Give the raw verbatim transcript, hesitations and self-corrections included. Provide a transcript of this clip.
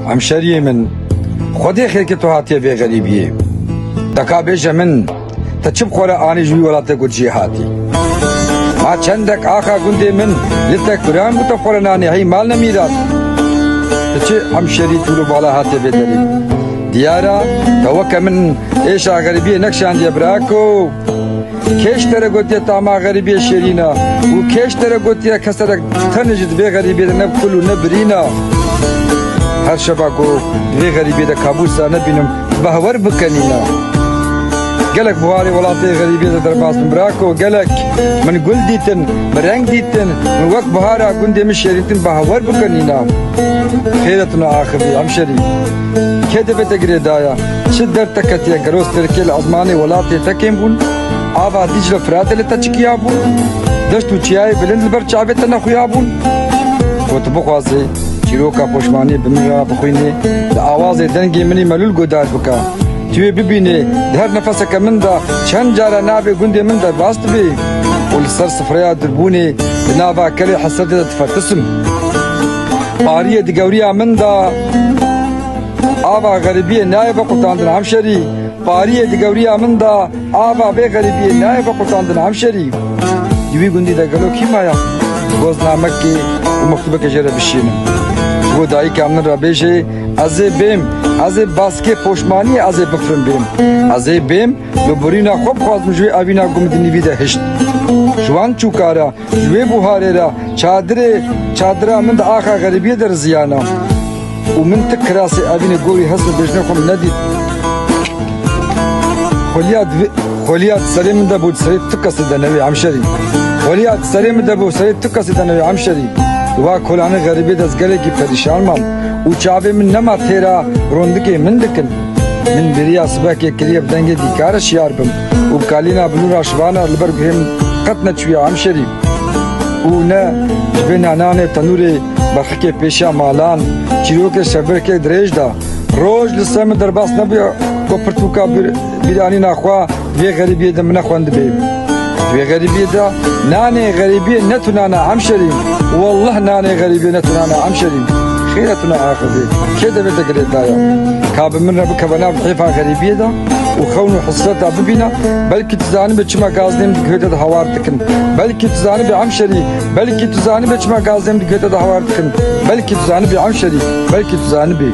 Hemşeriyê min, Xwedê xêrkê tu hatiye vê xerîbiyê. Te ka bêje min, te çi bi xwe re anî ji wî welatê ku tu jê hatî? Ma çendek axa gundê min li te kuran bû te xwe re nanê hey mal ne mîrat? Tu çi hemşerî tûl û bala hatiye vê derê? Diyar e, te weke min êşa xerîbiyê nekşandiye birako. Kê ji te re gotiye tama xerîbiyê şêrîn e û kê ji te re gotiye keserek tenê jî di vê xerîbiyê de ne kul û ne birîn e? Her şeva ku di vê xerîbiyê de kabûsa nebînim, behwer bikenîne. Gelek buharê welatê xerîbiyê de derbas bin birako, gelek. Min gul dîtin, min reng dîtin, min wek buhara gundê min şêrîntin, behwer bikenîne. Xêret na axivî, hemşerî. Kê devê te girêdaya? Çi derd te ketiye? Gelo stêrkê li ezmanê welatê te kêm bûn? Ava Dîcle Firatê li te çikiya bû? Deşt û çiyayê bilind li ber çavê te nexuya bûn? Ku tu bixwazê çîroka poşmaniyê bi min re bixwînê, li awazê dengê min î melûl godar bika. Tu yê bibînê, di her nefeseke min de çend cara navê gundê min derbas dibe û li ser sifreya durbûnê di nava kelê hesretê de difertisim. Pariyê di gewriya min de ava xeribiyê nayê vequtandin hemşerî. Pariyê di gewriya min de ava vê xeribiyê nayê vequtandin hemşerî. Di wî gundî de gelo kî maya? Goz namekê û mektubeke jê re bişînim. Ji bo dayika min re bêjê, ez ê bêm, ez ê baskê poşmaniyê ez ê bifrim bêm. Ez ê bêm, li birîna xwe bixwazim ji wê evîna ku min di nîvî de hişt. Ji wan çûka re, ji wê buharê re, çadirê, çadira min di axa xerîbiyê de riziyana. Û min ti kirasê evînê gorî hest û bêjnê xwe min nedît. Xweliya di vê-, xweliya di serê min de bû, di serê tu kesî de newê hemşerî. Xweliya di serê min de bû, serê tu kesî de newê hemşerî. Di wa kolanê xerîbê de ez gelekî perîşan mam û çavê min nema têra rondikê min dikin. Min bêriya sibehkê kiriye bi dengê dîkare şiyar bim û bi kalîna binûra şivana li ber guhê min qet neçûye hemşerî. Û ne ji bê nananê tenûrê berxikê pêşiya malan, çîrokê şevbirkê dirêj da. Roj li ser min derbas nebûye ku pirtûka bîr-, bîranîna xwe vê xerîbiyê de min nexwendibê. Vê xerîbiyê de nanê xerîbiyê ne tu nana hemşerî. Wallah nanê xerîbiyê ne tu nana hemşerî. Xêre tu ne axivê. Kê devê te girêdaya? Ka bi min re bikeve nav lihêfa xerîbiyê de û xewn û hesreta bibîne. Belkî tu zanibê çima gazdêm di guhê te de hawar dikin. Belkî tu zanibê hemşerî. Belkî tu zanibê çima gazdêm di guhê te de hawar dikin. Belkî tu zanibê hemşerî. Belkî tu zanibê.